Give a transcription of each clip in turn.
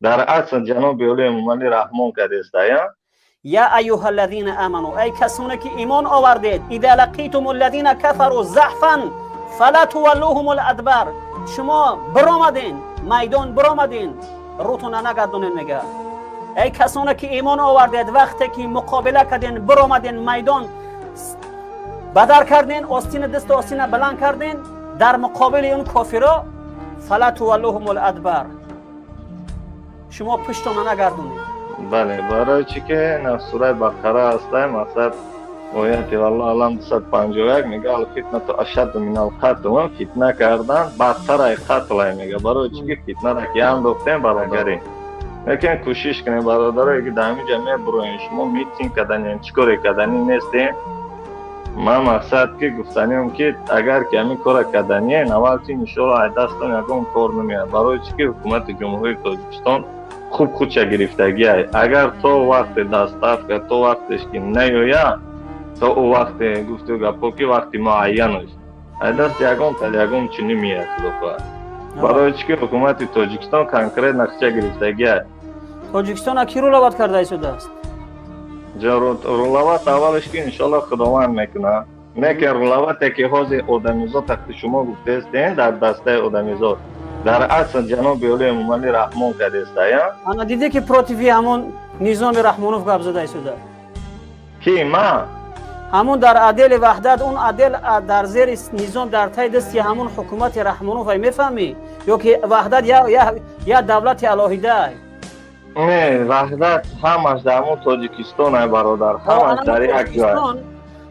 Дар асл ҷаноби олӣ Эмомалӣ Раҳмон кардестая. Я айюҳа ллазина аману, эй касоне ки имон овардед, иза лақитум ллазина кафару заҳфан фала туваллуҳум ладбар. Шумо биромаден майдон, биромаден, рӯтона нагардонед. Мега, эй касоне ки имон овардед, вақте ки муқобила карден, биромаден майдон, бадар карден, остина дасту остина баланд карден дар муқобили он кофиро, фала туваллуҳум ладбар, шумо пуштона нагардонед. Бале, барои чӣ ки на сураи Бақара ҳастай, мақсад ояти, валлоҳу аълам, 251 мега: алфитнату ашадду минал қатл, фитна кардан бадтар ай қатлай мега. Барои чӣ ки фитнара ки андохтем, бародарӣ, лекин кӯшиш кунем, бародарое ки дар ҳамин ҷа мебуроем, шумо митинг каданем, чӣ коре каданӣ нестем. Ман мақсад ки гуфтаниам, ки агар ки ҳамин кора каданиен, аввал ки иншоалло ай дастон ягон кор намеяд. Барои чӣ ки ҳукумати Ҷумҳурии Тоҷикистон хуб худша гирифтагиай. Агар то вақте доставка, то вақтеш ки наёя, то ӯ вақте гуфту гапҳо ки вақти муайянаш, ай даст ягон тал ягон чӣ намеяд, худо хоҳад. Барои чӣ ки ҳукумати Тоҷикистон конкретно худша гирифтагиай. Тоҷикистона ки руловать карда истодааст? Руловать аввалеш ки иншоалло Худованд мекунад, лекин руловать е ки ҳозир одамизод тахти шумо гуфтаестен, дар дастаи одамизод дар асл ҷаноби олӣ Эмомалӣ Раҳмон кардестая. Ана дидӣ, ки против и ҳамон низоми Раҳмонов гап зада истода. Ки, ман? Ҳамун дар отдели Ваҳдат, он отдел дар зери низом, дар таи дасти ҳамун ҳукумати Раҳмонов ай, мефаҳмӣ? Ё ки Ваҳдат я давлати алоҳидаай? Не, Ваҳдат ҳамаш дар ҳамун Тоҷикистон ай, бародар, ҳамаш дар як ҷой.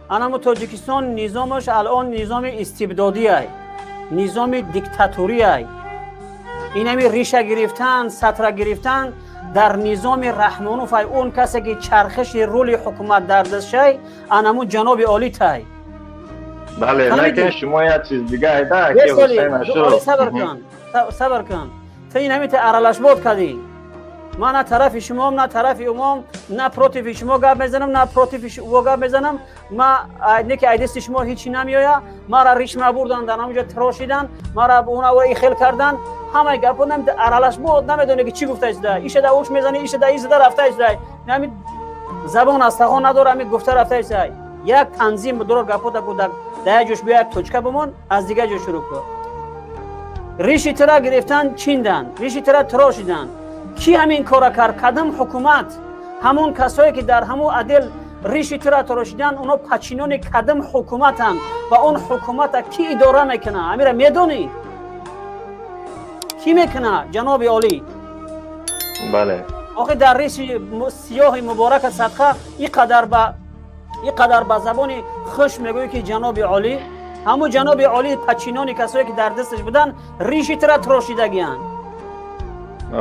Анамо Тоҷикистон низомаш алон низоми истибдодиай, низоми диктатуриай. Инами риша гирифтан, сатра гирифтан дар низоми Раҳмонов ай. Он касе ки чархиши рули ҳукумат дар дастшай, анаму ҷаноби олӣ тай. Бале, лекин шумо як чиз дига айда ки Ҳусейн Ашуров. Сабр кун, сабр кун. Ту инами та аралашбод кардӣ. Ман на тарафи шумом, на тарафи умом, на против и шумо гап мезанам, на против и ӯ гап мезанам. Ма не ки айдасти шумо ҳичи намеоя. Мара ришма бурдан, дар ҳамонҷо тирошидан, мара уна ихел кардан. Ҳамаи гапо аралаш буд, намедоне ки чӣ гуфта истода. Иша да уш мезани, иша да изада рафта истода. Ҳами забон аз тағон надора, ҳами гуфта рафта истода. Як танзим дорор гапота ку, да як ҷош биё, як точка бимон, аз дигар ҷо шурӯъ кун. Риши тира гирифтан, чиндан, риши тира тирошидан. Кӣ ҳамин кора кард? Кадом ҳукумат? Ҳамон касое ки дар ҳамон отдел риши тира торошидан, оно подчинённый кадом ҳукуматанд ва он ҳукумата кӣ идора мекунад? Ҳамира медонӣ, кӣ мекунад, ҷаноби олӣ? Бале. Охи, дар риши сиёҳи муборака садқа иқадар ба забони хуш мегӯӣ, ки ҷаноби олӣ. Ҳамун ҷаноби олӣ, подчинённый касое ки дар дасташ буданд, риши тира тирошидагиянд.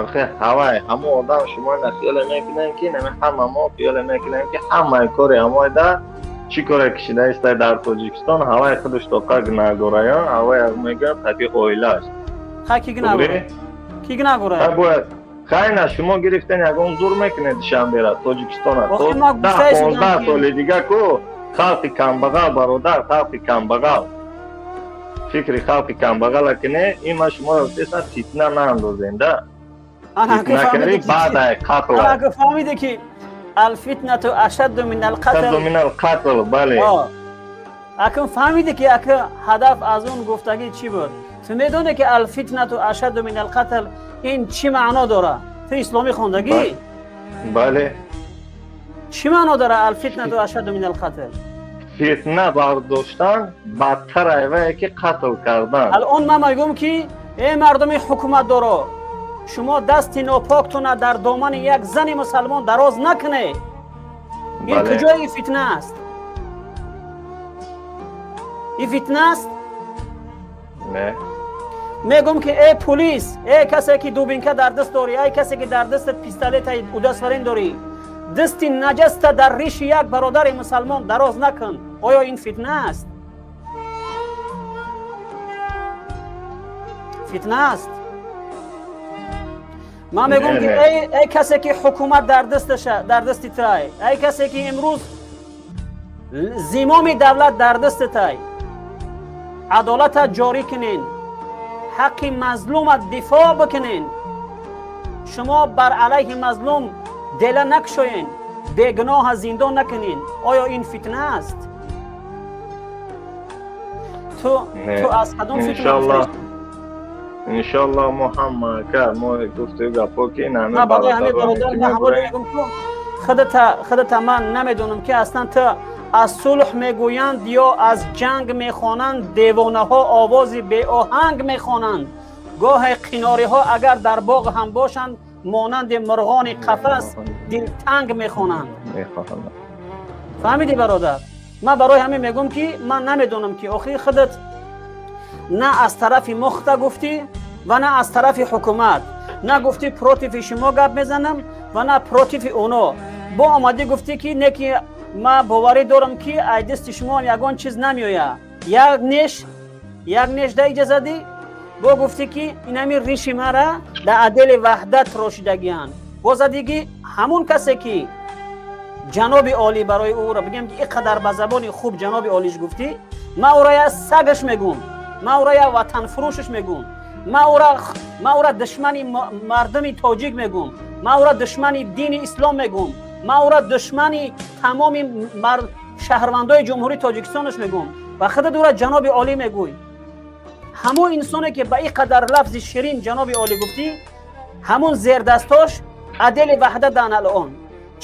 Охи, ҳавай ҳамон одам, шумо ина хиёле мекунем, ки нами ҳама мо хиёле мекунем, ки ҳамаи кори ҳамоида чӣ коре кишида истай дар Тоҷикистон, ҳавай худаш тоқа гунаҳгораян, ҳавай мегӯям таби оилааш. Ха, ки гунаҳгора? Ки гунаҳгора? Бояд хайна шумо гирифтен, ягон зур мекунед Душанбера, Тоҷикистона то 10-15 соли дига ку халқи камбағал, бародар, халқи камбағал, фикри халқи камбағала кине. Ин ман шуморо гуфтесам, фитна наандозем да. Фаҳмиде, ки алфитнату ашадду мин алқатл. Мин алқатл, бале. Акун фаҳмиде, ки ака ҳадаф аз он гуфтагӣ чӣ буд? Ту медоне, ки алфитнату ашадду мин алқатл ин чӣ маъно дора? Ту исломӣ хондагӣ? Бале. Чӣ маъно дора алфитнату ашадду мин алқатл? Фитна бардоштан бадтар айвае ки қатл кардан. Алон ман мегӯм, ки э мардуми ҳукуматдоро, шумо дасти нопоктона дар домани як зани мусалмон дароз накунед. Ин куҷои фитна аст? Ин фитна аст? Не. Мегӯм, ки э пулис, э касе ки дубинка дар даст дорӣ, ай касе ки дар дастат пистолета удостоверен дорӣ, дасти наҷаста дар риши як бародари мусалмон дароз накун. Оё ин фитна аст? Фитна аст? Ман мегӯм, ки эй касе ки ҳукумат дар дасташа, дар дасти тай, эй касе ки имрӯз зимоми давлат дар дасти тай, адолата ҷорӣ кунен, ҳаққи мазлума дифоъ бикунен. Шумо бар алайҳи мазлум дела накушоен, бегуноҳа зиндон накунен. Оё ин фитна аст? Ту аз кадом фитна? Иншоаллоҳ, мо ҳама ка мо гуфту гапҳо ки ин ҳама. Барои ҳамин, бародар, ман ҳамон мегум, ку худата ман намедонам, ки аслан ту аз сулҳ мегӯянд ё аз ҷанг мехонанд. Девонаҳо овози беоҳанг мехонанд. Гоҳе қинориҳо агар дар боғ ҳам бошанд, монанди мурғони қафас дилтанг мехонанд. Фаҳмидӣ, бародар? Ман барои ҳамин мегӯм, ки ман намедонам, ки охир худат на аз тарафи мохта гуфтӣ ва на аз тарафи ҳукумат, на гуфтӣ против и шумо гап мезанам ва на против и оно. Бо омадӣ, гуфтӣ, ки не, ки ман боварӣ дорам, ки ай дасти шумо ягон чиз намеояд. Як неш, як неш да иҷа задӣ, бо гуфтӣ, ки инами риши мара дар отдели Ваҳдат рошидагианд. Бо задиги ҳамун касе, ки ҷаноби олӣ барои ӯро бигем, ки ин қадар ба забони хуб ҷаноби олиш гуфтӣ, ман ӯро я сагаш мегӯм, ман ӯро я ватанфурӯшаш мегӯм, ман ӯра душмани мардуми тоҷик мегӯм, ман ӯра душмани дини ислом мегӯм, ман ӯра душмани тамоми шаҳрвандои Ҷумҳурии Тоҷикистонаш мегӯм. Ва худат ӯра ҷаноби олӣ мегӯй. Ҳамон инсоне, ки ба ин қадар лафзи ширин ҷаноби олӣ гуфтӣ, ҳамон зердастош отдели Ваҳдат дан алон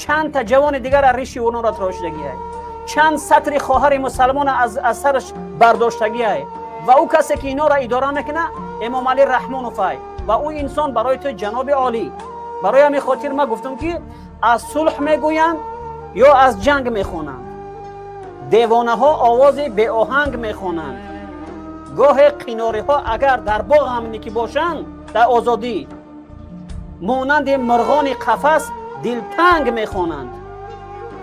чанд та ҷавони дигар риши ононро тирошидагиай, чанд сатри хоҳари мусалмона аз сараш бардоштагиай. Ва ӯ касе, ки инора идора мекуна, Эмомалӣ Раҳмоновай. Ва ӯ инсон барои ту ҷаноби олӣ. Барои ҳамин хотир ман гуфтам, ки аз сулҳ мегӯянд ё аз ҷанг мехонанд. Девонаҳо овози беоҳанг мехонанд. Гоҳе қинориҳо агар дар боғ ҳам ки бошанд, дар озодӣ, монанди мурғони қафас дилтанг мехонанд.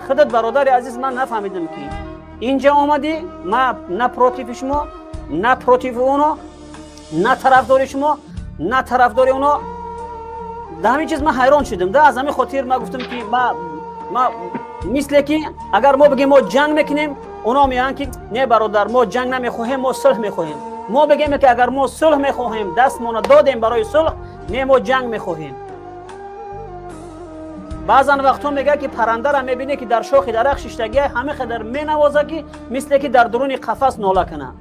Худат, бародари азиз, ман нафаҳмидам, ки инҷа омадӣ. Ма на против и шумо, на против и оно, на тарафдори шумо, на тарафдори оно. Дар ҳамин чиз ман ҳайрон шудам да. Аз ҳамин хотир ман гуфтам, ки ма мисле ки агар мо бигем, мо ҷанг мекунем, оно меоянд, ки не, бародар, мо ҷанг намехоҳем, мо сулҳ мехоҳем. Мо бигем, ки агар мо сулҳ мехоҳем, дастмона додем барои сулҳ, не, мо ҷанг мехоҳем. Баъзан вақтҳо мегӯяд, ки паррандара мебинӣ, ки дар шохи дарахт шиштагия, ҳама қадар менавоза, ки мисле ки дар дуруни қафас нола кунад.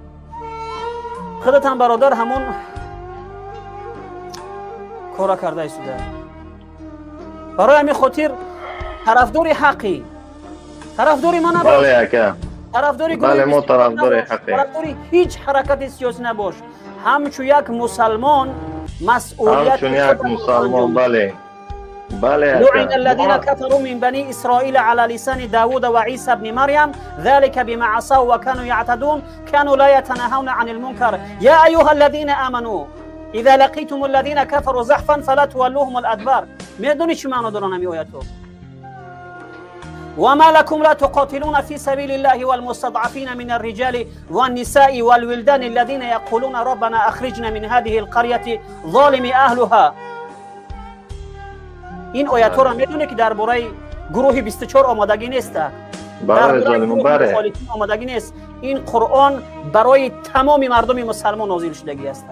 Худатам, бародар, ҳамон кора карда истуда. Барои ҳамин хотир тарафдори ҳаққӣ, тарафдори ман набош, тарафдори тарафдори ҳеҷ ҳаракати сиёсӣ набош, ҳамчун як мусалмон масъулият. Як мусалмон, бале. لعن الذين كفروا من بني إسرائيل على لسان داود وعيسى بن مريم، ذلك بما عصوا وكانوا يعتدون، كانوا لا يتناهون عن المنكر. يا أيها الذين آمنوا إذا لقيتم الذين كفروا زحفا فلا تولوهم الأدبار. میدونی چی معنا دارن همی آیاتو؟ وما لكم لا تقاتلون في سبيل الله والمستضعفين من الرجال والنساء والولدان الذين يقولون ربنا أخرجنا من هذه القرية ظالم أهلها. Ин оятҳоро медонӣ, ки дар бораи гурӯҳи 24 омодагӣ неста, омодагӣ нест. Ин Қуръон барои тамоми мардуми мусалмон нозил шудагӣ аст.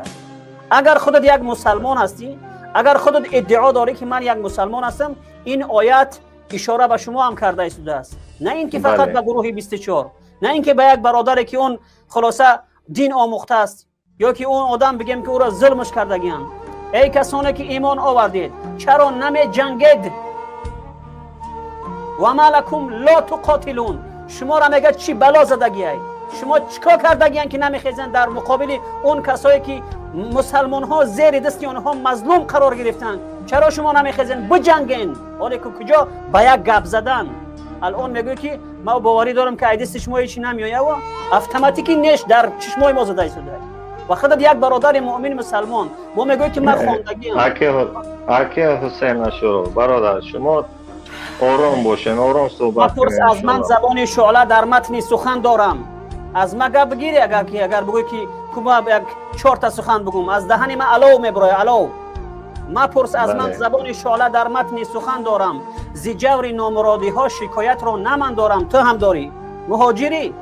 Агар худат як мусалмон ҳастӣ, агар худат иддао дорӣ, ки ман як мусалмон ҳастам, ин оят ишора ба шумо ҳам карда истодааст, на ин ки фақат ба гурӯҳи 24, на ин ки ба як бародаре, ки он хулоса дин омӯхтааст ё ки он одам бигем, ки ӯро зулмш кардагианд. Эй касоне, ки имон овардед, чаро намеҷангед? وما لكم لا تقاتلون. Шуморо мегӯяд, чӣ бало задагиай? Шумо чӣ кор кардагиян, ки намехезанд дар муқобили он касое, ки мусалмонҳо зери дасти онҳо мазлум қарор гирифтанд? Чаро шумо намехезен, биҷанген? Ҳоле ки куҷо ба як гап задан алон мегӯй, ки ман боварӣ дорам, ки ай дасти шумо ҳечи намеояв. Автоматики неш дар чишмои мо зада истода. Ва худат як бародари муъмин мусалмон бо мегӯй, ки ман хондагиам. Аке Ҳусейн Ашуров, бародар, шумо ором бошен, ором суҳбат. Мапурс аз ман забони шӯъла дар матни сухан дорам. Аз ма гап бигири, агар ки агар бигӯй, ки кума як чорта сухан бигӯм, аз даҳани ма алов мебироя, алов. Мапурс аз ман забони шӯъла дар матни сухан дорам. Зи ҷаври номуродиҳо шикоятро на ман дорам, ту ҳам дорӣ. Муҳоҷирӣ?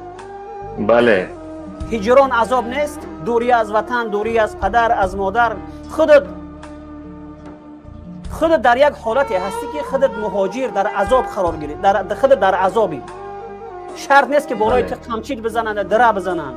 Бале. Ҳиҷрон азоб нест? Дурӣ аз ватан, дурӣ аз падар, аз модар, худат. Худат дар як ҳолате ҳастӣ, ки худат муҳоҷир дар азоб қарор гирӣ, худат дар азобӣ. Шарт нест, ки болои ту қамчит бизананд, дира бизананд.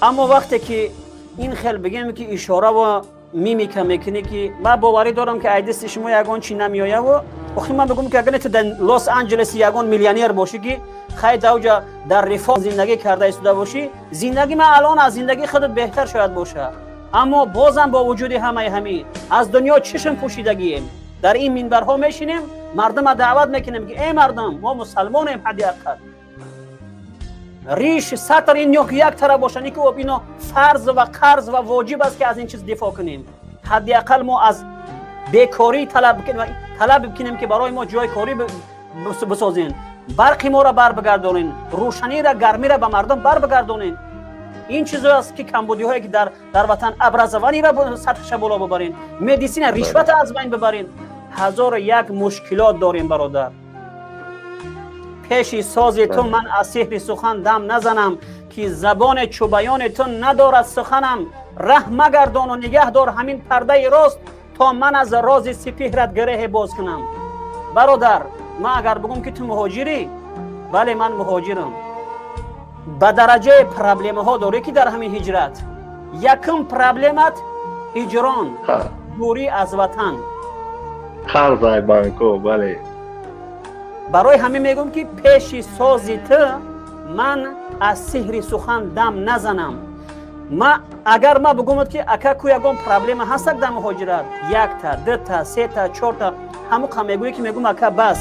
Аммо вақте ки ин хел бигем, ки ишора ва мимика мекунӣ, ки ман боварӣ дорам, ки ай дасти шумо ягон чи намеояву охи ман бигӯм, ки агар ту дар Лос Анҷелес ягон миллионер бошӣ, ки хай давҷа дар рифоҳ зиндагӣ карда истода бошӣ, зиндагӣ ман алон аз зиндагии худат беҳтар шояд бошад. Аммо бозам бо вуҷуди ҳамаи ҳамин аз дунё чишм пӯшидагием. Дар ин минбарҳо мешинем, мардума даъват мекунем, ки эй мардум, мо мусалмонем, ҳадди ақал риш сатр ин ё як тараф боша, ки ино фарз ва қарз ва воҷиб аст, ки аз ин чиз дифоъ кунем. Ҳадди ақал мо аз бекорӣ талаб бикунем, ки барои мо ҷои корӣ бисозен, барқи моро бар бигардонен, рӯшанира, гармира ба мардум бар бигардонен. Ин чизое аст, ки камбудиҳое, ки дар ватан, образование ра сатҳша боло бибарен, медицина, ришвата аз байн бибарен. Ҳазору як мушкилот дорем, бародар. Пеши сози ту ман аз сеҳри сухан дам назанам, ки забоне чу баёни ту надорад суханам. Раҳ магардону нигаҳ дор ҳамин пардаи рост, то ман аз рози сипеҳрат гиреҳе боз кунам. Бародар, ман агар бигӯм, ки ту муҳоҷирӣ, бале, ман муҳоҷирам. Ба дараҷаи проблемаҳо дорӣ, ки дар ҳамин ҳиҷрат якум проблемат ҳиҷрон, дурӣ аз ватан. Қарзай банко, бале. Барои ҳамин мегӯм, ки пеши сози ту ман аз сиҳри сухан дам назанам. Ма агар ма бигӯмад, ки ака, ку ягон проблема ҳастак дар муҳоҷират, якта, дута, сета, чорта, ҳамуқа мегӯӣ, ки мегӯм, ака, бас,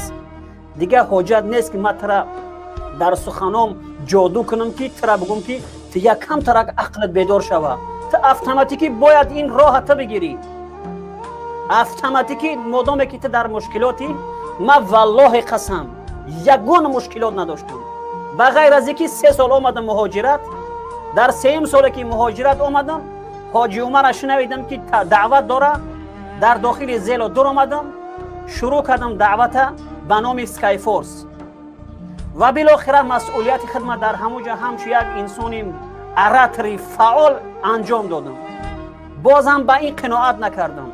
дигар ҳоҷат нест, ки ма тара дар суханом ҷоду кунам, ки тара бигӯм, ки ту якам тарак ақлат бедор шава. Ту автоматикӣ бояд ин роҳа ту бигирӣ, автоматикӣ, модоме ки ту дар мушкилотӣ. Ма, валлоҳи қасам, ягон мушкилот надоштам, ба ғайр аз ин ки 3 сол омадам муҳоҷират. Дар сеюм соле, ки муҳоҷират омадам, Ҳоҷи Умара шунавидам, ки даъват дора. Дар дохили Зело дур омадам, шурӯъ кардам даъвата ба номи Скайфорс ва билохира масъулияти хидмат дар ҳамуҷа ҳамчу як инсони оратори фаъол анҷом додам. Бозам ба ин қиноат накардам.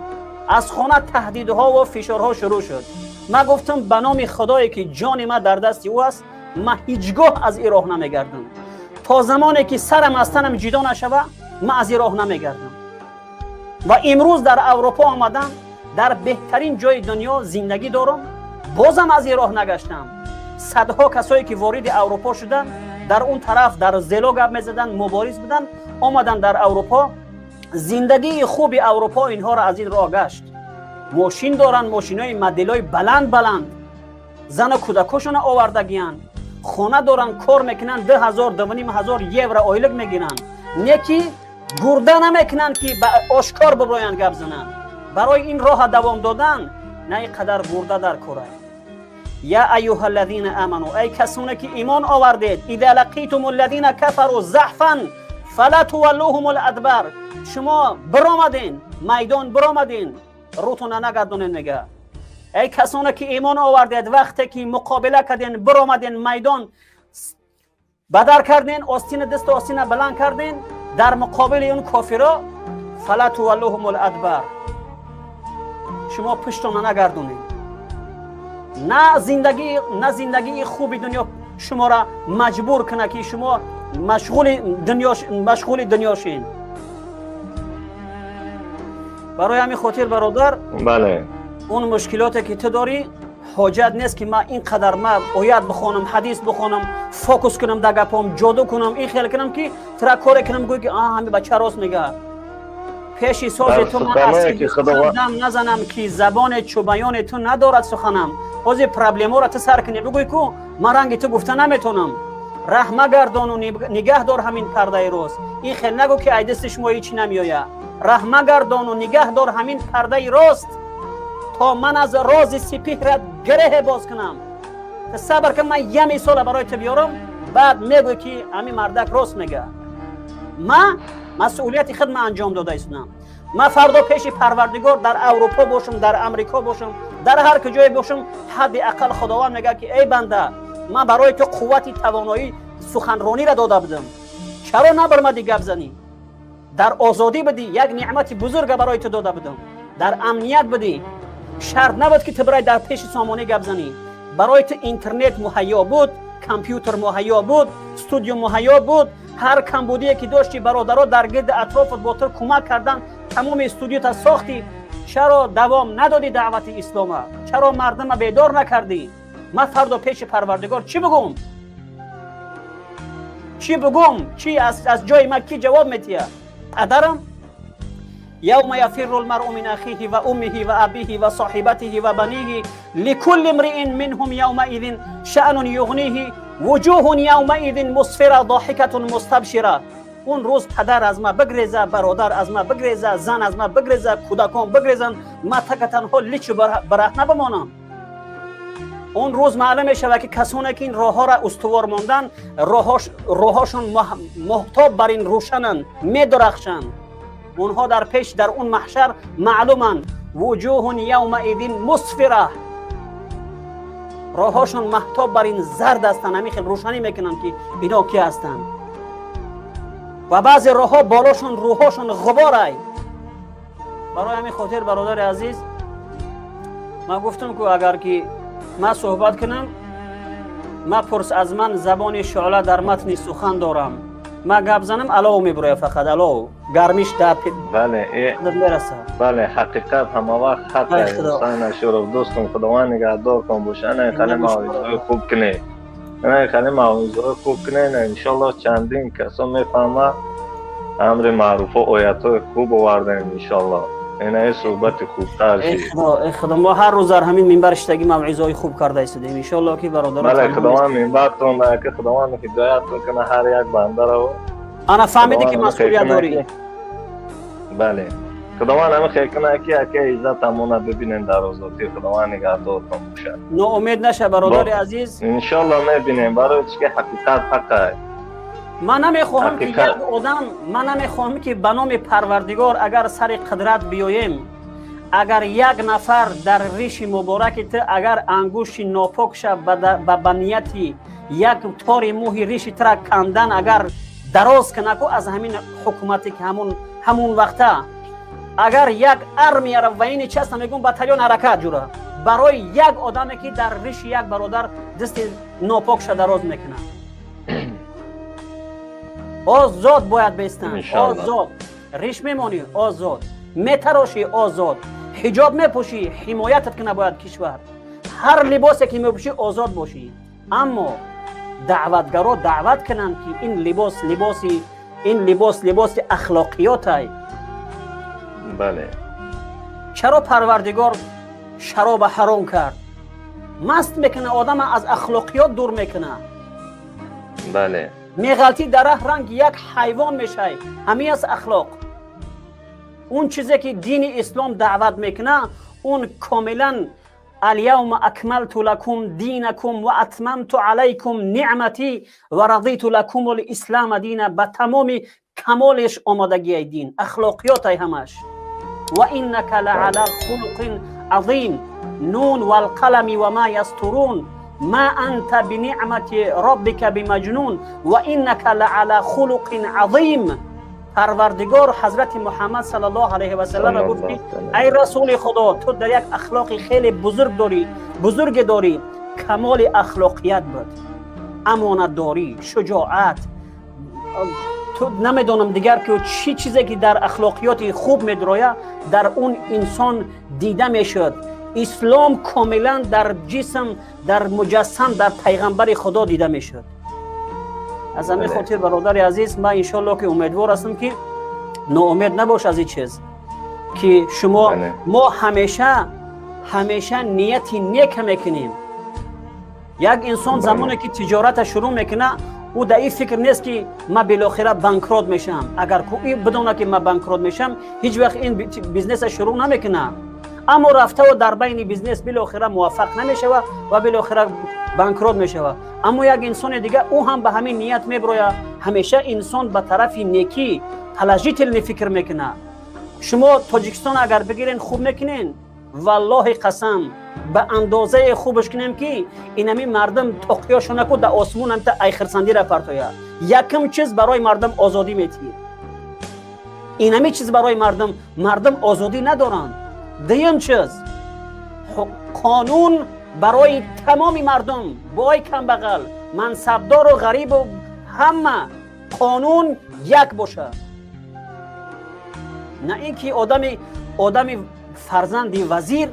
Аз хона таҳдидҳо ва фишорҳо шурӯъ шуд. Ман гуфтам, ба номи Худое, ки ҷони ман дар дасти ӯ аст, ман ҳеҷ гоҳ аз ин роҳ намегардам. То замоне ки сарам аз танам ҷидо нашава, ман аз ин роҳ намегардам. Ва имрӯз дар Аврупо омадам, дар беҳтарин ҷои дунё зиндагӣ дорам, бозам аз ин роҳ нагаштам. Садҳо касое, ки вориди Аврупо шуданд, дар он тараф дар Зело гап мезаданд, мубориз буданд, омаданд дар Аврупо, зиндагии хуби Аврупо инҳоро аз ин роҳ гашт. Мошин доранд, мошинои моделҳои баланд баланд, зану кӯдакошона овардагиянд, хона доранд, кор мекунанд, 2000, 2500 евро ойлик мегиранд, не ки гурда намекунанд, ки ба ошкор биброянд, гап зананд. Барои ин роҳа давом додан на ин қадар гурда дар кора. Я айюҳа аллазина аману, эй касоне, ки имон овардед, иза лақитум аллазина кафару заҳфан фала туваллуҳум адбар. Шумо биромаден майдон, биромаден, рӯтона нагардонед. Мега, эй касоне, ки имон овардед, вақте ки муқобила карден, биромаден майдон, бадар карден, остина дасту остина баланд карден дар муқобили он кофиро, фала туваллуҳум адбар, шумо пуштона нагардонед. На зиндагӣ, на зиндагии хуби дунё шуморо маҷбур кунад, ки шумо машғули дунё шин. Барои ҳамин хотир, бародар, бале. Он мушкилоте, ки ту дорӣ, ҳоҷат нест, ки ман ин қадар ма оят бихонам, ҳадис бихонам, фокус кунам, дар гапом ҷоду кунам, ин хел кунам, ки тура коре кунам, гӯй, ки а ҳами бача рост мега. Пеши сози ту ман дам назанам, ки забоне чу баёни ту надорад суханам. Ҳозир проблемаро ту сар кунӣ, бигӯй, ку ман ранги ту гуфта наметонам. Раҳ магардону нигаҳ дор ҳамин пардаи рост. Ин хел нагӯ, ки ай дасти шумо ҳечи намеояд. Раҳ магардону нигаҳ дор ҳамин пардаи рост, то ман аз рози сипеҳрат гиреҳе боз кунам. Сабр кун, ман я мисола барои ту биёрам, баъд мегӯй, ки ҳамин мардак рост мега. Ман масъулияти худма анҷом дода истодам. Ман фардо пеши Парвардигор дар Аврупо бошам, дар Амрико бошам, дар ҳар куҷое бошам, ҳадди ақал Худованд мегӯяд, ки эй банда, ман барои ту қуввати тавоноӣ суханрониро дода будам, чаро набармадӣ гап занӣ? Дар озодӣ будӣ, як неъмати бузурга барои ту дода будам. Дар амният будӣ, шарт набуд, ки ту барои дар пеши сомонӣ гап занӣ. Барои ту интернет муҳайё буд, компютер муҳайё буд, студио муҳайё буд. Ҳар камбудие ки дошти, бародаро дар гирди атрофат бо ту кӯмак кардан, тамоми студиота сохтӣ. Чаро давом надодӣ даъвати ислома? Чаро мардума бедор накардӣ? Ман фардо пеши Парвардигор чӣ бугум? Чӣ бугум? Чӣ аз ҷои ман кӣ ҷавоб метиҳад? Падарам? يوم يفر المرء من أخيه وأمه وأبيه وصاحبته وبنيه، لكل امرئ منهم يومئذ شأن يغنيه، وجوه يومئذ مسفرة ضاحكة مستبشرة. Он рӯз падар аз ма бигреза, бародар аз ма бигреза, зан аз ма бигреза, кӯдакон бигрезанд, ма така танҳо личу бараҳна бимонам. Он рӯз маълум мешавад, ки касоне ки ин роҳҳоро устувор мондан, роҳҳошон моҳтоб бар ин рӯшананд, медурахшанд. Онҳо дар пеш, дар он маҳшар маълуманд. وجوه يومئذ مسفرة. Роҳҳошон маҳтоб бар ин зард ҳастанд, ҳамин хел рӯшанӣ мекунанд, ки ино ки ҳастанд. Ва баъзе роҳҳо болошон, рӯҳошон ғуборай. Барои ҳамин хотир, бародари азиз, ман гуфтам, ку агар ки ман суҳбат кунам, мапурс аз ман, забони шуъла дар матни сухан дорам. Ман гап занам, алов мебуроя, фақат алов, гармиш дар Бале, мерасад. Бале, ҳақиқат ҳама вақт ҳақ. Ҳусайн Ашуров, дӯстум, Худованд нигаҳдортон боша. Ана хеле мавъизаҳои хуб кунед, ана хеле мавъизаҳои хуб кунед. Иншоллоҳ, чандин касон мефаҳмад. Амри маъруфо, оятҳои хуб овардем, иншоллоҳ. Инаи суҳбати хубтар Эй шид. Худо, эй Худо, мо ҳар рӯз дар ҳамин минбар иштаги мавъизаҳои хуб карда истодем. Иншоллоҳ, ки бародарон Бале, Худованд минбартон, ки Худованд ҳидоятон кунад ҳар як бандаро. Ана фаҳмидӣ, ки масъулият дорӣ. Бале, Худованд ҳама хел кунад, ки ака иззатамона бибинем дар озодӣ. Худованд нигаҳдортон бошад. Ноумед наша, бародари азиз. Иншоллоҳ, мебинем, барои чи ки ҳақиқат ҳақ аст. Ман намехоҳам, ки Ҳақиқат. як одам, ман намехоҳам, ки ба номи Парвардигор, агар сари қудрат биёем, агар як нафар дар риши мубораки ту агар ангушти нопок ша ба нияти як тори мӯҳи риши тура кандан агар дароз кунаку, аз ҳамин ҳукумате ки ҳамун вақта агар як армияро, военный часть мегӯм, батальон ҳаракат ҷура барои як одаме, ки дар риши як бародар дасти нопокша дароз мекунад, озод бояд бестанд. Иншаллоҳ. Озод риш мемонӣ, озод метарошӣ, озод ҳиҷоб мепӯшӣ, ҳимоятат кина бояд кишвар. Ҳар либосе ки мепӯшӣ, озод бошӣ, аммо даъватгаро даъват кунанд, ки ин либос либоси, ин либос либоси ахлоқиётай. Чаро Парвардигор шароба ҳаром кард? Маст мекуна одама, аз ахлоқиёт дур мекуна. Меғалтӣ дар раҳ, ранги як ҳайвон мешай. Ҳамин аст ахлоқ. Он чизе ки дини ислом даъват мекуна, он комилан. اليوم أكملت لكم دينكم وأتممت عليكم نعمتي ورضيت لكم الإسلام دينا. Ба тамоми камолиш омодагиай дин, ахлоқиётай ҳамаш. وإنك لعلى خلق عظيم. ن والقلم وما يسطرون، ما أنت بنعمة ربك بمجنون، وإنك لعلى خلق عظيم. Парвардигор Ҳазрати Муҳаммад саллаллоҳу алайҳи васаллам гуфт, ки ай расули Худо, ту дар як ахлоқи хеле бузург дорӣ, бузурге дорӣ. Камоли ахлоқият буд, амонатдорӣ, шуҷоат, ту намедонам дигар ки чӣ чизе ки дар ахлоқиёти хуб медроя, дар он инсон дида мешуд. Ислом комилан дар ҷисм, дар муҷассам, дар пайғамбари Худо дида мешуд. Аз ҳамин хотир, бародари азиз, ман иншоалло ки умедвор ҳастам, ки ноумед набош аз ин чиз, ки шумо, мо ҳамеша, ҳамеша нияти нека мекунем. Як инсон замоне ки тиҷората шурӯъ мекуна, ӯ дар ин фикр нест, ки ман билохира банкрот мешавам. Агар бидона, ки ман банкрот мешавам, ҳеҷ вақт ин бизнеса шурӯъ намекуна. Аммо рафтаву дар байни бизнес билохира муваффақ намешава ва билохира банкрот мешава. Аммо як инсони дига, ӯ ҳам ба ҳамин ният меброя. Ҳамеша инсон ба тарафи некӣ, положительный фикр мекуна. Шумо Тоҷикистон агар бигирен, хуб мекунен. Валлоҳи қасам, ба андозае хубаш кунем, ки инами мардум тоқиёшонаку да осмон ҳамта айхирсандира партоя. Якум чиз барои мардум озодӣ метиҳед. Инами чиз барои мардум, мардум озодӣ надоранд. Дуюм чиз, қонун барои тамоми мардум, бой, камбағал, мансабдору ғарибу ҳама қонун як бошад. На ин ки одами фарзанди вазир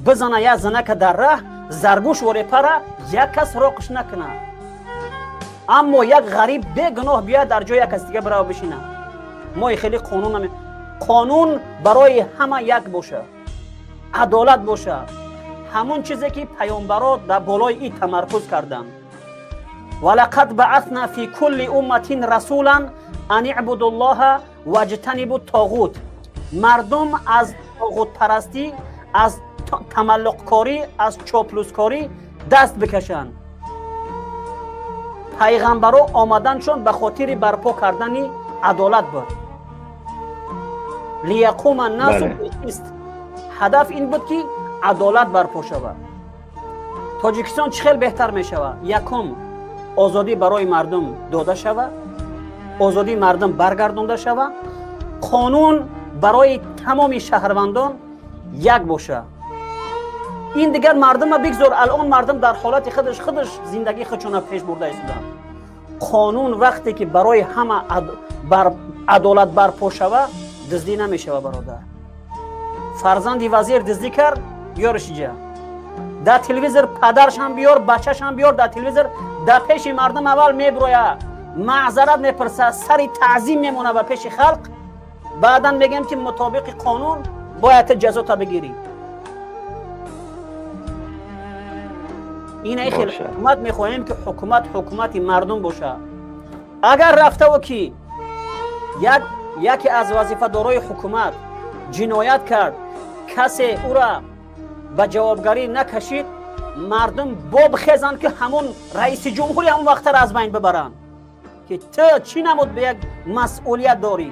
бизана як занака дар раҳ, заргӯш воре пара, як кас роқиш накунад, аммо як ғариб бегуноҳ биёяд, дар ҷои як кас дига бирава бишина. Мо хеле қонун, қонун барои ҳама як бошад, адолат бошад, ҳамун чизе ки паёмбаро дар болои ин тамаркуз карданд. ولقد بعثنا في كل أمة رسولا أن اعبدوا الله واجتنبوا الطاغوت. Мардум аз тоғутпарастӣ, аз тамаллуқкорӣ, аз чоплускорӣ даст бикашанд. Пайғамбаро омаданшон ба хотири барпо кардани адолат буд. ليقوم الناس بالقسط. Ҳадаф ин буд, ки адолат барпо шавад. Тоҷикистон чӣ хел беҳтар мешавад? Якум, озодӣ барои мардум дода шавад, озодии мардум баргардонда шавад, қонун барои тамоми шаҳрвандон як бошад. Ин дигар мардума бигзор, алон мардум дар ҳолати худаш зиндагии худшона пеш бурда истоданд. Қонун вақте ки барои ҳама адолат барпо шава, дуздӣ намешава, бародар. Фарзанди вазир дуздӣ кард, биёрш иҷа дар телевизор, падаршам биёр, бачашам биёр дар телевизор, дар пеши мардум аввал меброя, маъзарат мепурса, сари таъзим мемона ба пеши халқ. Баъдан мегӯем, ки мутобиқи қонун бояд ту ҷазота бигирӣ. Ина хел ҳукумат мехоҳем, ки ҳукумат ҳукумати мардум бошад. Агар рафтаву ки яке аз вазифадорои ҳукумат ҷиноят кард, касе ӯра ба ҷавобгарӣ накашид, мардум бобхезанд, ки ҳамон раиси ҷумҳури ҳамон вақтаро аз байн бибаранд, ки ту чӣ намуд ба як масъулият дорӣ.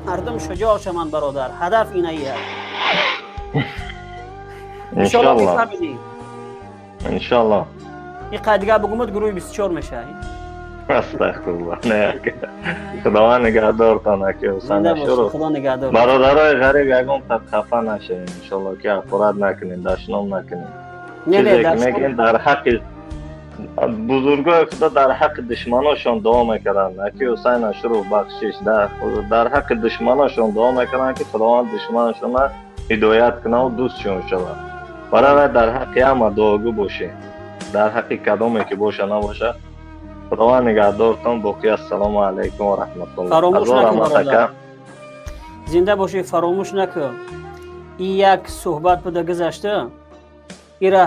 Мардум шуҷоъ шаванд, бародар, ҳадаф инаия. Иншолло бифаҳмидӣ. Иншолло. Ин қай дигар бугумуд, гурӯҳи 24 мешавад. Астағфируллоҳ, не, худованд нигаҳдортон, аки. Худо нигаҳдор. Бародарои ғариб, ягон қад хафа нашавем, иншолло, ки ҳақорат накунем, дашном накунем. Мегӯем, дар ҳаққи бузургои худо, дар ҳаққи душманошон дуо мекарданд. Аки Ҳусайн Ашуров, бахшиш, дар ҳаққи душманошон дуо мекарданд, ки Худованд душманашона ҳидоят кунаву дӯстшон шавад. Барои дар ҳаққи ҳама дуогӯ бошем, дар ҳаққи кадоме ки боша набоша. Худованд нигаҳдортон. Боқӣ ассалому алайкум ва раҳматуллоҳ. Фаромӯш накун, зинда бошӣ. Фаромӯш накун, и як суҳбат буда, гузашта. Ира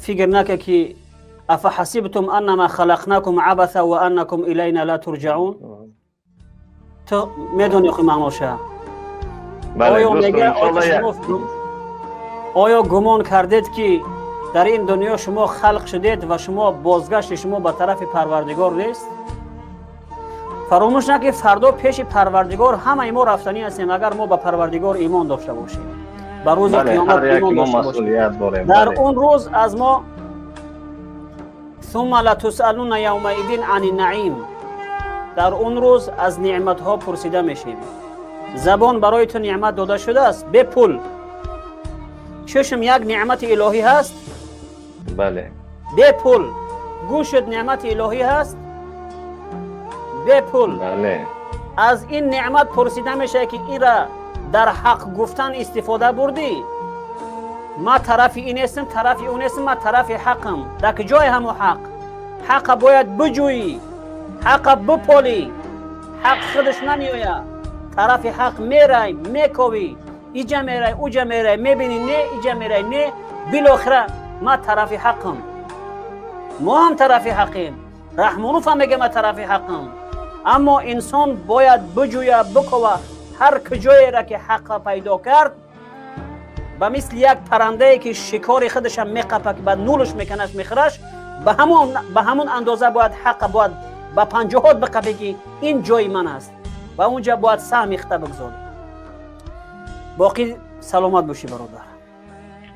фикр нака, ки أفحسبتم أنما خلقناكم عبثا وأنكم إلينا لا ترجعون. Ту медони хи маъноша? Оё мега, оё гумон кардед, ки дар ин дунё шумо халқ шудед ва шумо бозгашти шумо ба тарафи Парвардигор нест? Фаромӯш накӣ, фардо пеши Парвардигор ҳамаи мо рафтанӣ ҳастем, агар мо ба Парвардигор имон дошта бошем, ба рӯзи қиёмат имон дошта бошем. Дар он рӯз аз мо ثم لتسألن يومئذ عن النعيم. Дар он рӯз аз неъматҳо пурсида мешем. Забон барои ту неъмат дода шудааст бепул. Чашм як неъмати илоҳӣ ҳаст. Бале. Бепул. Гӯшат неъмати илоҳӣ ҳаст бепул. Бале. Аз ин неъмат пурсида мешавад, ки инра дар ҳақ гуфтан истифода бурдӣ? Ма тарафи ин нестам, тарафи ӯ нестам, ма тарафи ҳақам. Дар куҷои ҳамо ҳақ? Ҳақа бояд биҷӯӣ, ҳақа биполӣ. Ҳақ худаш намеояд. Тарафи ҳақ мерай, мековӣ, иҷа мерай, уҷа мерай, мебинӣ, не, иҷа мерай, не, билохира ма тарафи ҳақам. Мо ҳам тарафи ҳақем. Раҳмонов ҳам мега, ма тарафи ҳақам. Аммо инсон бояд биҷӯя, бикова. Ҳар куҷоера ки ҳақа пайдо кард, ба мисли як паррандае, ки шикори худашам меқапа, ки ба нулш меканаш, мехӯраш, ба ҳамон андоза бояд ҳақа бояд ба панҷоҳот биқапе, ки ин ҷои ман аст, ва унҷа бояд саҳми хита бигзорӣ. Боқӣ саломат бошӣ, бародар.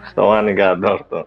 Худованд нигаҳдортон.